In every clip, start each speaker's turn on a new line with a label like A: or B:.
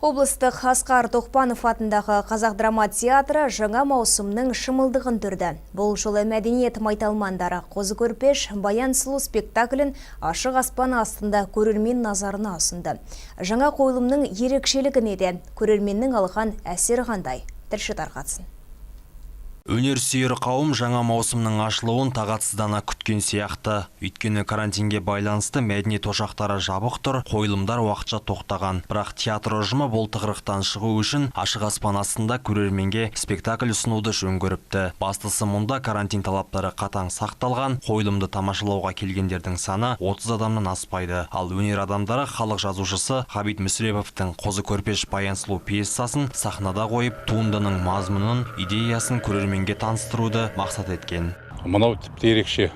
A: Облыстық Асқар Тоқпанов атындағы Қазақ драма театры жаңа маусымның шымылдығын түрді. Бұл жолы мәдениет майталмандары «Қозы Көрпеш – Баян сұлу» спектаклін ашық аспан астында көрермен назарына ұсынды. Жаңа қойылымның ерекшелігі неде? Көрерменнің алған әсері қандай? Тілші тарқатсын.
B: Өнер сүйер қауым жаңа маусымның ашылуын тағатсыздана күткен сияқты. Өйткені карантинге байланысты мәдениет ошақтары жабық тұр, қойылымдар уақытша тоқтаған. Бірақ театр ұжымы бұл тығырықтан шығу үшін ашық аспан астында көрерменге спектакль ұсынуды жөн көріпті. Бастысы, мұнда карантин талаптары қатаң сақталған, қойылымды тамашалауға келгендердің саны 30 адамнан аспайды. Ал өнер адамдары халық жазушысы Ғабит Мүсіреповтің «Қозы Көрпеш – Баян сұлу» пьесасын сахнада қойып, туындының мазмұнын, идеясын көрерменге таныстыруды мақсат еткен.
C: Мынау тіпті ерекше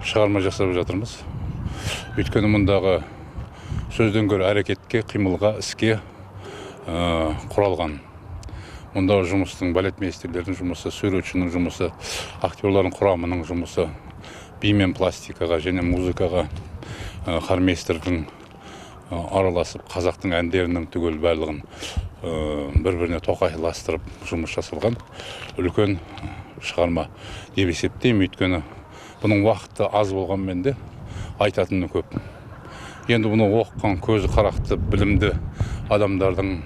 C: шығарма жасап жатырмыз, өйткені мұндағы сөзден гөрі әрекетке, қимылға, іске құралған. Мұндағы жұмыстың, балетмейстерлердің жұмысы, суретшінің жұмысы, актерлардың құрамының жұмысы, би мен пластикаға және музыкаға хормейстердің араласып, қазақтың әндерінің түгел барлығын бір біріне тоқайластырып жұмыс жасалған үлкен шығарма деп есептеймін. Өйткені бұның уақыты аз болғанмен де, айтатыны көп. Енді бұны оқыған көзі қарақты, білімді адамдардың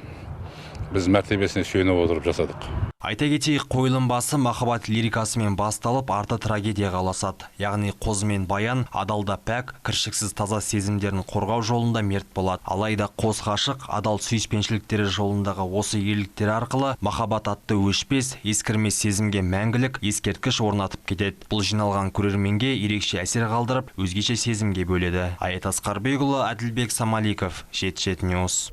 C: біз мәртебесіне сүйене отырып жасадық.
B: Айта кетейік, қойылым басы махаббат лирикасымен басталып, арты трагедияға ұласады. Яғни Қозы мен Баян адал да пәк, кіршіксіз таза сезімдерін қорғау жолында мерт болады. Алайда қос ғашық адал сүйіспеншіліктері жолындағы осы ерліктері арқылы махаббат атты өшпес, ескірмес сезімге мәңгілік ескерткіш орнатып кетеді. Бұл жиналған көрерменге ерекше әсер қалдырып, өзгеше сезімге бөледі. Аят Асқарбекұлы, Әділбек Самаликов, 77 News.